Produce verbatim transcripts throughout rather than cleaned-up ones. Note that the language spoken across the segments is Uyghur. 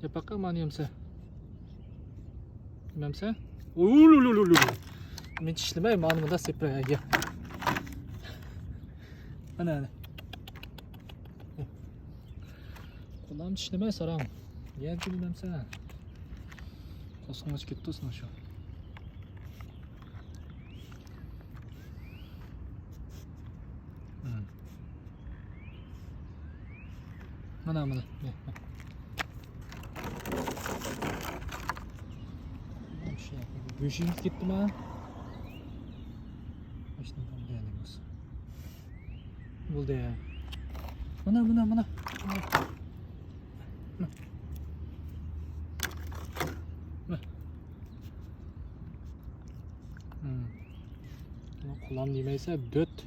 ياپاققا مانى يەمسە. يەمسە. ئۇلۇلۇلۇلۇ. مەن چىشلىمەي، مانى مۇندا سېپىرە. يا. ئانا، ئانا. قولام چىشلىمەي، ساراڭ. يەرگە يەمسە. قوسقۇڭ ئېچىپ كەتتى سېنىڭ شۇ. مم. مانا، مانا. بۆشۈپ كەتتىما؟ بولدى. مانا، مانا، مانا. مانا. مانا. مم. قولام دېمەيسە، دۆت.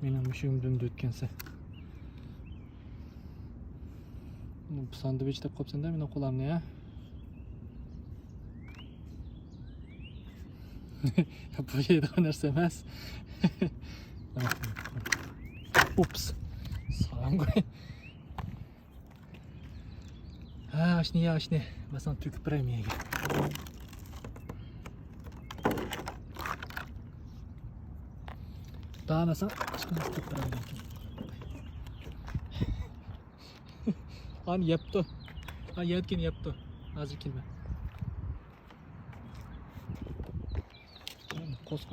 مېنىڭ مۈشۈكۈمدىن دۆتكەنسە. ساندۋىچ دەپ قويۇپسەن-دە مېنىڭ قولامنى، ھە؟ بۇ يەيدىغان نەرسە ئەمەس. ئۇپس. ساڭا قوي. ھە، ئاشنى يە، ئاشنى. مەسىلەن، تۆكۈپ بېرەي مېيەگە. دا مەسىلەن، ئاشنى تۆكۈپ بېرەي. ئانى يەپتۇ. ئا، يەتكىن يەپتۇ. ھازىر كېلىمەن. قوسقا.